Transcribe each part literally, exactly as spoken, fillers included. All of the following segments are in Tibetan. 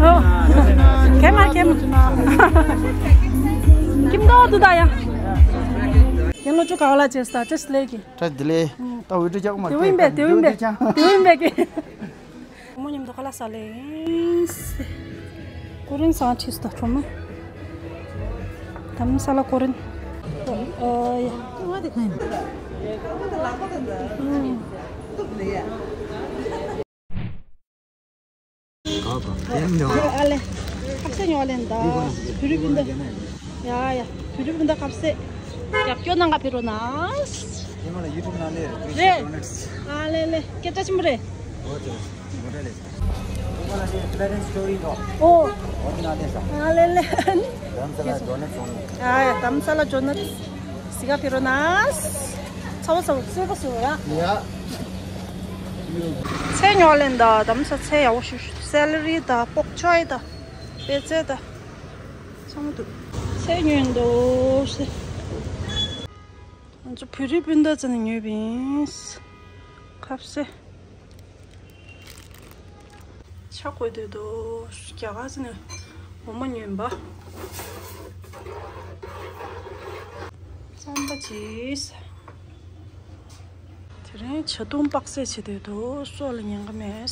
ཨོ། ཁེ་མ་ཁེ་མ། ཁྱིམ་ཐོག་ཏུ་ད་ཡ། ཁྱེད་ལོ་ཅོ་ག་བ་ལ་བྱེད་ས་བཀྲ་ཤིས་བདེ་ལེགས་ཀྱི། བཀྲ་ཤིས་བདེ་ལེགས། ད་འོས་འབྲས་རྒྱག་མ་དེ་བོ་ཡིན་པས་དེ་བོ་ཡིན་པས་དེ་བོ་ཡིན་པས་ཀྱི། གྲོགས་མོ་མཉམ་དུ་ཁ་ལག་ཟ་ལེ། ཀོ་རིན་ཟ་ཁྲིད་ད་གྲོགས་མོ། དམ་ས་ལ་ཀོ་རིན། ཨོ་ཡ། ཨ་ལེ། ཁ་ཟས་ཉོ་ལེན་ད། བུ་རུ་སྤུན་ཟླ། ཡ་ཡ། བུ་རུ་སྤུན་ཟླ་ཁ་ཟས། རྒྱབ་སྐྱོར་གནང་ག་ཕེབས་རོགས་གནང་། ཡིན་མ་ལ་ཡུ་ཊུབ་ནང་ལས་རེད། ཨ་ལེ་ལེ། སྐད་གྲགས་ཆེན་པོ་རེད། ཨོ། ཨ་ལེ་ལེ། ཡ་ཡ། དམ་ས་ལ་ཇོ་ནད་ཟི་ག་ཕེ་རོ་ན། ཚ་བ་ཚ་བ་གསོལ་པ་གསོལ་པ་ཡ། ཚལ་ཉོ་ལེན་ད། དམ་ས་ཚལ་ཡག་པོ་ཞུ་ཞུ། སེ་ལ་རི་ད། པོག་ཅོའི་ད། པད་ཚལ་ད། ཚང་མ་འདུག་ཚལ་ཉོས་འདུག་ཟེར། ང་ཚོ་བུ་རུ་སྤུན་ཟླ་ཚོ་ནས་ཉོས་པ་ཡིན། ཁ་ཟས། ཆ་བགོས་སྡོད་དོ། རྒྱ་གར་ཚོ་ནས་འོ་མ་ཉོས་པ། རྩམ་པ་བྱིས། དེ་རིང་ཇ་འཐུང་དཔག་ཚད་བྱེད་སྡོད་དོ། སྲོག་ལ་ཉེན་ཁ་མེད།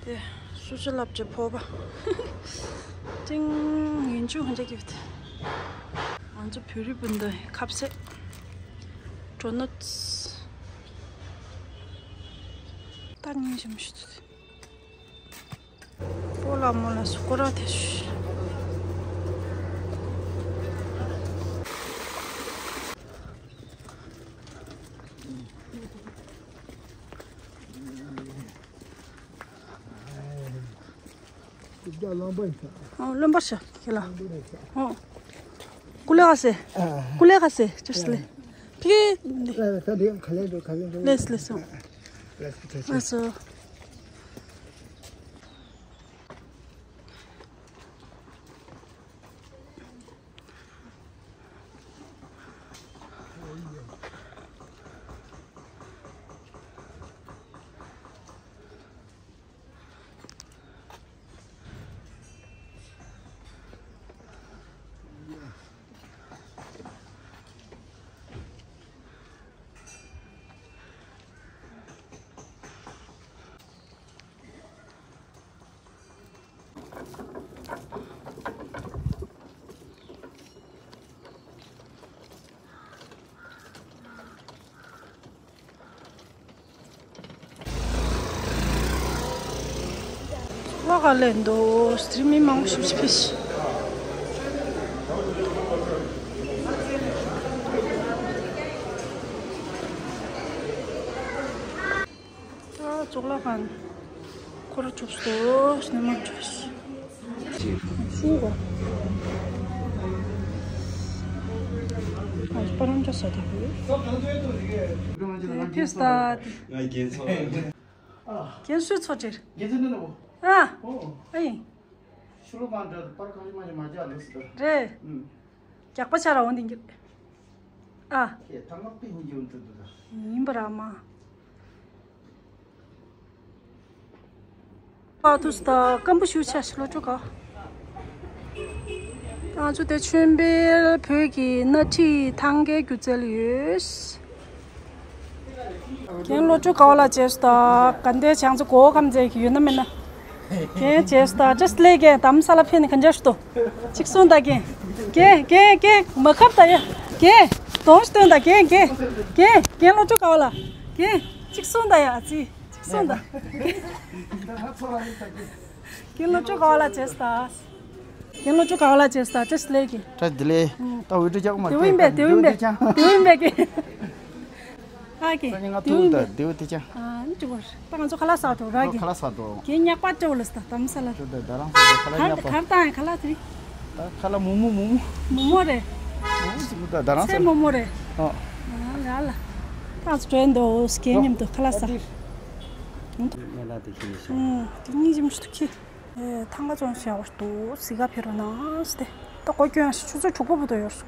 དེ་སུ་ཇི་ལབ་ཅེ་ཕོ་པ། ཏིང་། ཡིན་ཆུ་ཧོན་ཅ་གི་བུད། ང་ཚོ་བོད་རིགས་སྤུན་ཟླ་ཁ་ཟས། གྲོ་ནོ། ད་ཉིན་ཞིམ་ཞིག་ཚུད། པོ་ལ་མོ་ལ་སུ་ཀོ་ར་དེ་ཞུ། རློན་པ་ཤ་ཁྱེད་ལ། ཨོ། ཀུ་ལེ་ཁ་སེ། ཀུ་ལེ་ཁ་སེ། ཅོ་སི་ལེ། ཕི་ཀེ། ལེས་ལེས། ལེས་སོ། ལོག་ག་ལེན་འདུག་སི་རི་མི་མང་པོ་ཞིག་ཕེབས། ཨ། ཙོག་ལ་ཁང་ཁོ་ར་ཆུབ་སོ། སྣེ་མོ་ཆུབ་སོ། ཤུ་གོ། ཨ། པ་རང་ཅོ་ས་དེ་གུ། ཕེས་ད། རྒན་སུའི་ཚོ་ཅེར། རྒན་ཚོ་འདི་ནོ། ཨ། ཨེ། ཤུ་ལོ་གང་འདྲ་པར་གང་ཞིག་མ་ཞིག་མ་བརྒྱབ་ལོ་སི་ད། རེད། རྒྱག་པ་ཆ་ར་འོང་དེ་འགྱུར། ཨ། ཁྱེད་ཐང་མ་པི་ཧུ་འགྱུར་འདུག་འདུག་ད། ཡིན་པ་ར་མ། པ་ཐུས་ད་སྐམ་པོ་ཞུ་ཆ་ཤི་ལོ་ཅོ་ག། ང་ཚོ་དེ་ཆོས་འཕེལ་བོད་ཀྱི་སྣ་ཁྲིད་ཐང་གའི་སྒྱུ་རྩལ་ཡོད། རྒན་ལོ་ཅོ་ག་བ་ལ་བྱས་སོ་ད། ག་འདྲའི་བྱང་ཚོ་གོ་གམ་མཛད་ཀྱི་ཡོད་ན་མེད་ན། རྒན་བྱས་སོ་ད། ཅི་སི་ལེ་རྒན་དམ་ས་ལ་ཕེབས་ནས་ག་འདྲ་ཞུ་དོ། ཅིག་གསུངས་ད་རྒན། རྒན་རྒན་རྒན་མ་ཁབ་ད་ཡ། རྒན་གདོང་ཞིག་སྟོན་ད་རྒན་རྒན། རྒན་རྒན་ལོ་ཅོ་ག་བ་ལ། རྒན་ཅིག་གསུངས་ད་ཡ། ཨ་ཙི་ཅིག་གསུངས་ད། རྒན་ལོ་ཅོ་ག་བ་ལ་བྱས་སོ་ད། རྒན་ལོ་ཅོ་ག་བ་ལ་བྱས་སོ་ད། བཀྲ་ཤིས་བདེ་ལེགས་ཀྱི། བཀྲ་ཤིས་བདེ་ལེགས། ད་འོས་འབྲས་རྒྱག་མ་དེ་བོ་ཡིན་པས་དེ་བོ་ཡིན་པས་དེ་བོ་ཡིན་པས་ཀྱི། ཨ་ཀེ། སང་ཉིན་ང་དེ་བོ་ཐུག་ཡིན་ད་པས། དེ་བོ་དེ་ཅང་། ཨ་ནི་ཅི་གོ་ད་ང་ཚོ་ཁ་ལག་ཟ་འགྲོ་ར་ཀེ། ཁ་ལག་ཟ་འགྲོ། ཀེ་ཉག་པ་ཅོ་ལ་སྟ་དམ་ས་ལ། ཅོ་ད་ད་རང་ས་ད་ཁ་ལག་ཉག་པ། གར་དང་ཁ་ལག་དེ། ད་ཁ་ལག་མོག་མོག་མོག་མོག་མོག་མོག་རེད། མོག་མོག་ཅིག་ད་ད་རང་ས། ཚེ་མོག་མོག་རེད། ཨོ། ཨ་ལ་ལ། ད་ང་ཚོ་འགྲོ་ཡིན་འདུག་ཀེ་མཉམ་དུ་ཁ་ལག་ཟ། ཨ་ཏི། མེ་ལ་དེ་ཁྱི་ནི་ཤ། ཨུ། དེ་གཉིས་ཅིག་མི་ཤུ་ཏུ་ཁྱི། ཨེ། ཐང་ག་ཙོང་ཤ་བར་དུ་སི་ག་ཕེ་རོ་ན་སྟེ། ད་གོ་སྐྱོན་ཤི་ཆུ་ཚོད་དྲུག་པ་བུ་དོ་ཡོར་སོ།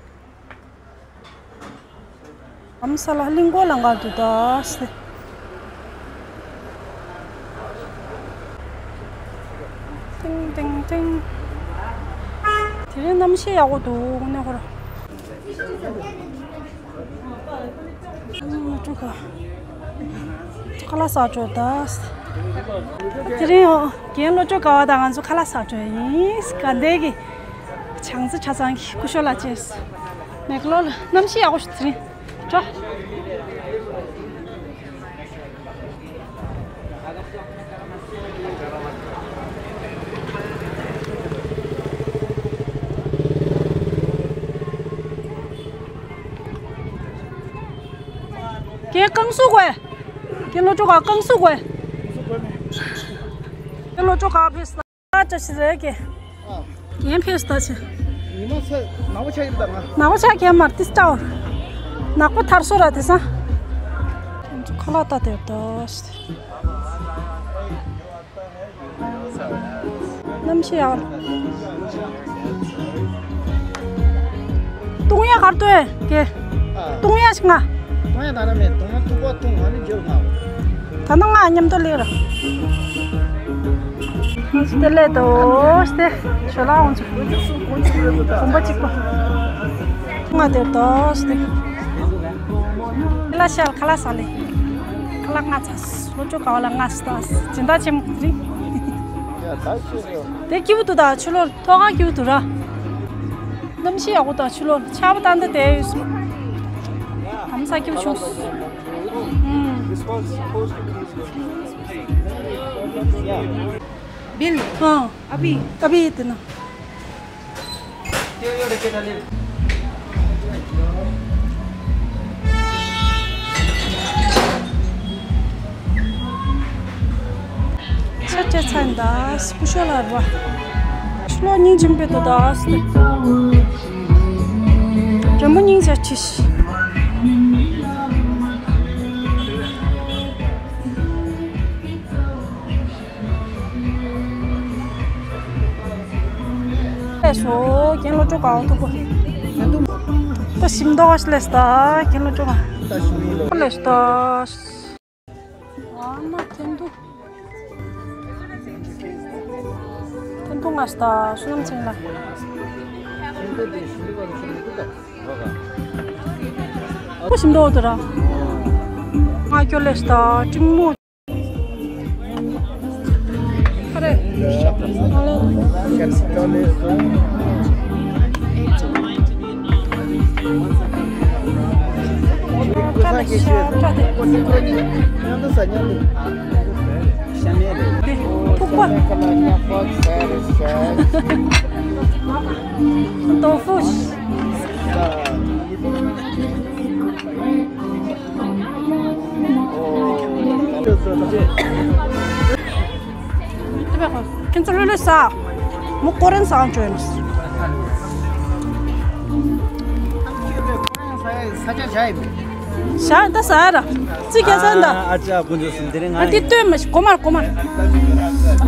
ཨམ་ས་ལ་གླིང་སྐོར་ལ་འགག་དུ་ད་སྟེ། ཏིང་ཏིང་ཏིང་། དེ་རིང་གནམ་གཤིས་ཡག་པོ་འདུག་ནས་ཧོར། སློབ་ཕྲུག་ཁ་ལག་ཟ་འགྲོ་ད། དེ་རིང་རྒན་བློ་སྦྱོང་དགའ་བ་དང་ང་ཚོ་ཁ་ལག་ཟ་འགྲོ་ཡིན། དགའ་ལྡན་གྱི་བྱང་རྩེ་ཆ་ཚང་གི་སྐུ་ཞབས་ལགས་བཅས། མེག་ལོར་གནམ་གཤིས་ཡག་པོ་ཞིག་དེ་རིང་འགྲོ། རྒན་རྐང་བཟུང་དགོས། རྒན་བློ་སྦྱོང་དགའ་རྐང་བཟུང་དགོས། རྒན་བློ་སྦྱོང་དགའ་ཕེབས་ས་བཀྲ་ཤིས་བདེ་ལེགས། རྒན་ཕེབས་ས་ད་ཆ། ཉི་མ་ཚ་ནག་པོ་ཆགས་ཡོད་ད་ང་། ནག་པོ་ཆགས་མཁན་མ་རེད་ཏིས་ཀྲའོ། ནག་པོ་ཐར་སོང་ར་དེང་སང་། ཁ་ལག་ལྟ་དེར་ཏོ། གནམ་གཤིས་ཡག་པོ། བཏུང་ཡ་གར་ལྟོས་ཀྱེ། བཏུང་ཡ་ཞིག་ང་། བཏུང་ཡ་ད་ན་མེད། བཏུང་ན་ཐུག་པ་བཏུང་། ང་ནི་འཇོར་ང་། ད་ནང་ང་མཉམ་དུ་ལེགས་ར། དེ་ལས་དོ་སྟེ་ཞོ་ལ་འོང་ཚུ། གོམ་པ་གཅིག་པ། ང་དེར་དོ་སྟེ། ལ་ཤལ་ཁ་ལག་ཟ་ལེ། ཁ་ལག་ང་ཚ། ལོ་ཅོ་ག་བ་ལ་ང་ཟ་ད། སྦྱིན་བདག་ཆེན་མོ་རིང་། དེ་སྐྱིད་པོ་འདུག་ད་ཆུ་ལོར་ཐོག་ཁ་སྐྱིད་པོ་འདུག་ར། གནམ་གཤིས་ཡག་པོ་དང་ཆུ་ལོག་ཆར་པ་བཏང་སྟེ་བསྡད་ཡོད་སོང་། ལམ་སང་སྐྱིད་པོ་བྱུང་སོང་། ཨུམ། Bill. ཨང་། ཨ་བི། ཨ་བི་དེ་ན། ཆ་ཆ་ཚ་འདའ་སྐུ་ཞོ་ལ་ར། ཆུ་ལོག་སྙིང་རྗེ་པོ་འདུག་ད་སྟེ། འཇམ་པོ་སྙིང་རྗེ་ཆེ་ཤི། ལས་སོ་རྒན་བློ་སྦྱོང་དགའ་བ་ཐུག་པ། ད་ཞིམ་མདོག་ལས་ད་རྒན་བློ་སྦྱོང་དགའ་ལས་ད། ཨ་མ་ཐེན་ཐུ། ཐེན་ཐུ་ང་ལས་ད་བསོད་ནམས་ཚེ་རིང་ལགས། ཁོ་ཞིམ་མདོག་འདུག་ར། ང་ཁྱོད་ལས་ད་ཀྲིང་མོ། ཨ་རེ། ཐུག་པ། ཏོ་ཧྥུ། ཁྱེད་ཚོ་ལྷོད་ལྷོད་ཟ། མོ་ཀོ་རན་ཟ་འཇོན། ཟ་ད་ཟ་ར། ཙི་གེ་ཟ་འདའ། ཨ་ཅག་དགུན་ཚོ་སུམ་དེ་རིང་ང་། ཨ་དེ་ལྟོས་མ་ཤི་གོ་མར་གོ་མར།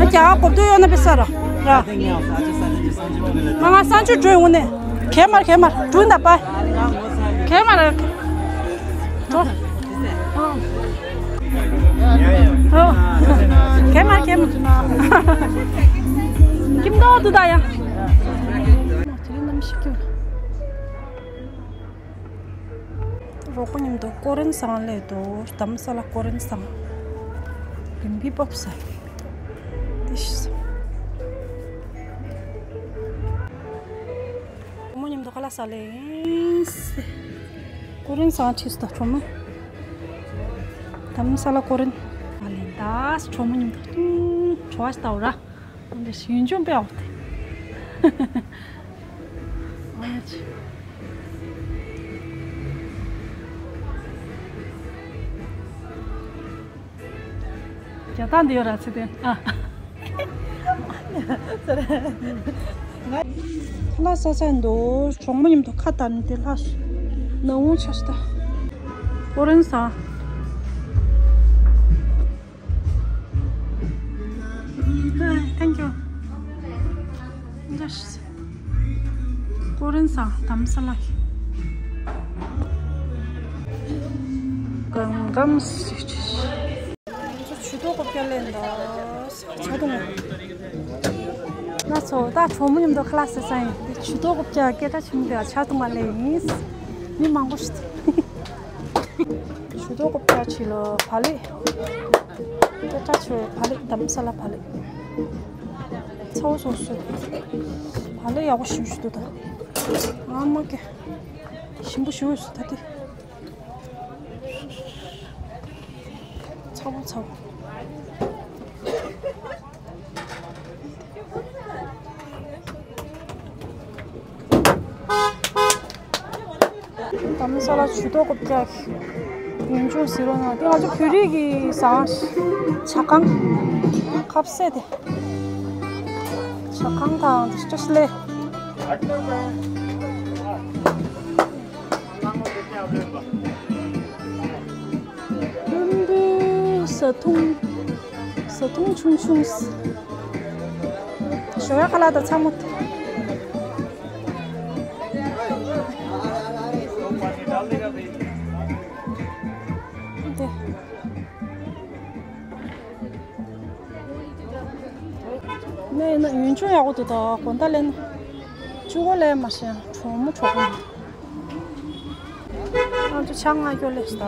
ཨ་ཀྱ་གོ་ལྟོས་ཡོད་ན་པེ་ས་ར། ར། ང་ང་སང་ཆུ་འགྲོ་ཡོང་ནས། གད་མར་གད་མར་འགྲོ་འདའ་པ། གད་མར། འགྲོ། གད་མར་གད་མར། ཁྱིམ་ཐོག་ཏུ་ད་ཡང་། དེ་རིང་གནམ་གཤིས་སྐྱོ། རོགས་པ་མཉམ་དུ་ཀོ་རན་སང་ལས་དོ་དམ་ས་ལ་ཀོ་རན་སང་། བིམ་བི་བབ་ས། དེ་ཤི་ས། གྲོགས་མོ་མཉམ་དུ་ཁ་ལག་ཟ་ལེ། ཀོ་རན་སང་ཁྲིད་སོང་ད་གྲོགས་མོ། དམ་ས་ལ་ཀོ་རན། ཨ་ལེ་ད་གྲོགས་མོ་མཉམ་དུ་ཏུང་གྲོགས་ཨ་ཞིག་ལྟ་བུ་ར། འདི་ཞིང་ལྗོངས་དཔེ་འོག་ཏེ། ཨ་ཅི། རྒྱ་སྟག་འདི་ཡོད་ར་ཚེ་བརྟན། ཨ། ལྷ་ས་ས་འདུག་གྲོགས་མོ་མཉམ་དུ་ཁ་བཏགས་ནས་དེ་ལྷ་སོ། ནང་ངོ་ཆ་ཤི་ད། ཀོ་རན་ས། Thank you. ཀོ་རན་ས་དམ་ས་ལ། གང་གམ་སི་ཆུ་ཏོ་ཀོ་ཀ་ལེན་ད་ས་ཆ་དུ་ང་། ད་ཚོ་ད་གྲོགས་མོ་མཉམ་དུ་ཁ་ལག་ཟས་ས་ཡིན། དེ་ཇུས་གཏོགས་རྐུབ་བཀྱག་སྐད་གྲགས་ཆེན་མོ་དེ་ཆར་གཏོང་བ་ལས་ཡིན། མི་མང་པོ་ཞིག་འདུག་ཇུས་གཏོགས་རྐུབ་བཀྱག་ཆེ་ལོ་བག་ལེབ། སྐད་གྲགས་ཆེ་བའི་བག་ལེབ། དྷ་རམ་ས་ལ་བག་ལེབ། ཚ་བོ་སོ་སོས་བག་ལེབ་ཡག་པོ་ཞིམ་ཞིག་འདུག་ད་ཨ་མ་ཀེ། ཞིམ་པོ་ཞིམ་པོ་ཞིག་ད་དེ། ཚ་བོ་ཚ་བོ། དྷ་རམ་ས་ལ་ཇུས་གཏོགས་རྐུབ་བཀྱག་ཡུལ་ལྗོངས་ཟེར་བ་ན་དེ་ང་ཚོ་བོད་རིགས་ཀྱི་ཟ་ཁང་། ཇ་ཁང་། ཁ་ཟས་དེ། ཇ་ཁང་དང་བཀྲ་ཤིས་བདེ་ལེགས། ལྷུན་པོའི་བཟའ་བཏུང་། བཟའ་བཏུང་ཆུང་ཆུང་། ཞོགས་ཡ་ཁ་ལག་དང་ཚ་མོ། དེ། ནས་ན་ཡུན་ཅུང་ཡག་པོ་འདུག་ད་དགོང་དག་ལས་ན་བཅུ་གོ་ལས་མ་ཤེས་གྲོགས་མོ་གྲོགས་པོ་འདུག་ང་ཚོ་ཆང་ང་སྐྱོ་ལས་ད།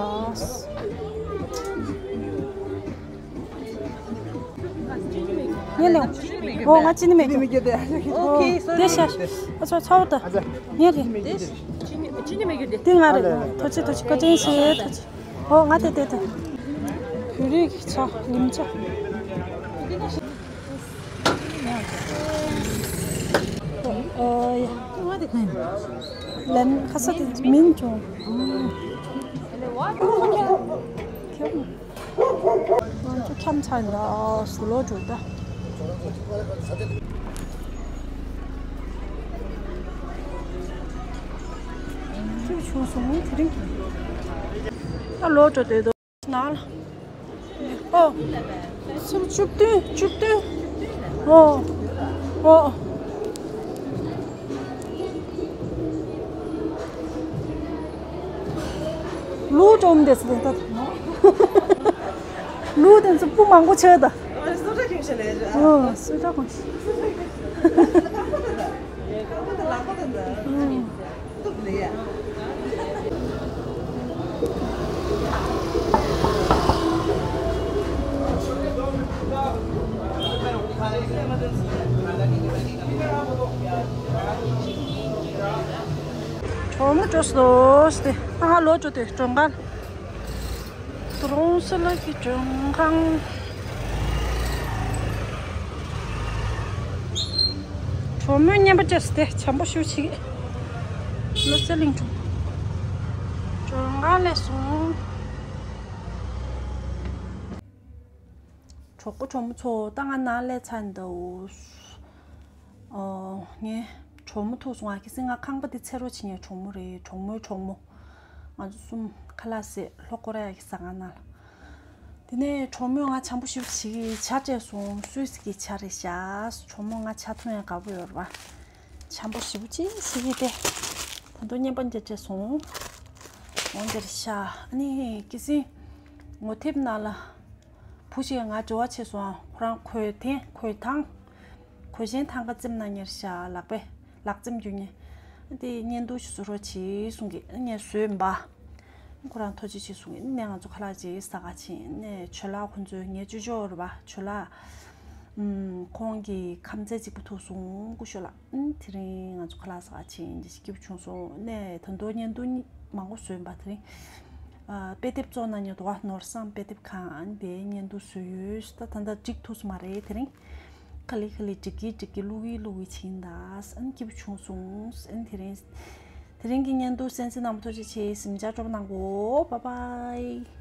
ངས་ལས། ཨོ་ང་ཅི་ནི་མེད་ཀྱི། ཨོ་ཁེ། དེ་ཤ་ཨ་ཚོ་ཚ་བོ་ད། ངས་རེད། དེ་ཅི་ནི་མེད་ཀྱི་དེ། དེ་ང་རེད། ཐུགས་རྗེ་ཐུགས་རྗེ་བཀའ་དྲིན་ཆེ་ཐུགས་རྗེ། ཨོ་ང་དེ་དེ་དེ། བོད་རིགས་ཆ་ལིམ་ཆ། ཨོ་ཡ། ལན་ཁ་ས་དེ་མིན་བྱུང་། ང་ཚོ་འཁྱམ་ཚར་ཡིན་ད། ལོག་འགྲོ་ད། ཁྱོད་བྱུང་སོང་དེ་རིང་། ད་ལོག་འགྲོ་དེ་དོ། ནང་ལ། ཨོ། སུམ་བཅུ་བདུན། བཅུ་བདུན། ཨོ། ཨོ། ལུག་འགྲོ་མི་འདེད་ཟེར་ད། ལུག་དེ་ཚོ་སྤུ་མང་པོ་ཆགས་ད། ཨོ། སུ་ད་གོང་ཞིག་གྲོགས་མོ་འགྲོ་སོང་སྟེ། ཨ་ཧ་ལོ་འགྲོ་སྟེ་མགྲོན་ཁང་། དུ་རོང་ས་ལ་གི་མགྲོན་ཁང་། གྲོགས་མོའི་བརྙན་པར་བཅར་སྟེ་བྱམས་པོ་ཞུ་ཆེ། བློ་གསལ་གླིང་གྲོང་། མགྲོན་ཁང་ལས་སོང་། གྲོགས་པོ་གྲོགས་མོ་ཚོ་ད་ང་ནང་སླེབས་ཚར་འདུག་ཨོ། ངའི་གྲོགས་མོ་ཐུག་སོང་ཨ། གལ་སྲིད་ང་ཁང་པ་འདི་འཚོལ་རོགས་བྱེད་མཁན་གྲོགས་མོ་རེད། གྲོགས་མོའི་གྲོགས་མོ། ང་ཚོ་གསུམ་ཁ་ལག་ཟས་ལྷོ་ཀོ་རི་ཡ་གི་ཟ་ཁང་ནང་ལ། དེ་ནས་གྲོགས་མོས་ང་བྱམས་པོ་ཞེ་པོ་ཅིག་གིས་ཇ་སྤྲད་སོང་། སུད་སི་གི་ཇ་རེད་ཤག་གྲོགས་མོ་ང་ཇ་འཐུང་ཡ་དགའ་པོ་ཡོད་རེད་པ། བྱམས་པོ་ཞེ་པོ་ཅིག་ཟེར་གྱི་དེ། ད་དུང་བརྙན་པར་མཇལ་བྱས་སོང་། འོང་འདིར་ཤ་ཨ་ནི་ཀི་སིན། ངོ་དེབ་ནང་ལ་བུ་ཞིག་གིས་ང་འབྲེལ་བ་བྱས་སོང་། ཁོ་རང་གོས་ཐེངས་གོས་ཐང་། གོས་ཆེན་ཐང་ག་བཙེམ་གནང་མཁན་རེད་ཤག་ལག་པས་ལག་བཙེམ་རྒྱུག་མཁན། དེ་བརྙན་ཐུང་ཞིག་བཟོ་རོགས་བྱེད་གསུང་གི། ངས་བཟོས་མ། ཁོ་རང་ཐུགས་རྗེ་ཆེ་གསུང་གི། ནས་ང་ཚོ་ཁ་ལག་ཅིག་ཟ་ག་ཕྱིན་ནས་ཇོ་ལགས་ཁོང་ཚོས་ངའི་ཅོ་ཅོ་རེད་པ། ཇོ་ལགས། ཨམ། ཁོང་གི་ཁམས་ཚན་གཅིག་པ་ཐུག་སོང་སྐུ་ཞབས་ལགས། ཨམ། དེ་རིང་ང་ཚོ་ཁ་ལག་ཟ་ག་ཕྱིན་འདི་ཞིག་སྐྱིད་པོ་བྱུང་སོང་། ནས་ད་དུང་བརྙན་ཐུང་མང་པོ་བཟོས་པ་དེ་རིང་། ཨ། དཔེ་དེབ་བཙོང་གནང་མཁན་འདུག་ག་ནོར་བཟང་དཔེ་དེབ་ཁང་། ཨ་ནི་དེའི་བརྙན་ཐུང་བཟོས་ཡོད། ད་ད་ལྟ་སྒྲིག་ཐུབ་སོང་མ་རེད་དེ་རིང་། ག་ལེ་ག་ལེ་སྒྲིག་གི་སྒྲིག་གི་བླུག་གི་བླུག་གི་ཕྱིན་ད། ཨ་ནི་སྐྱིད་པོ་བྱུང་སོང་། ཨ་ནི་དེ་རིང་། དེ་རིང་གི་བརྙན་ཐུང་གསན་གཟིགས་གནང་བ་ཐུགས་རྗེ་ཆེ། གཟིམ་འཇག་སྤྲོ་པོ་གནང་གོ། བཱའི་བཱའི།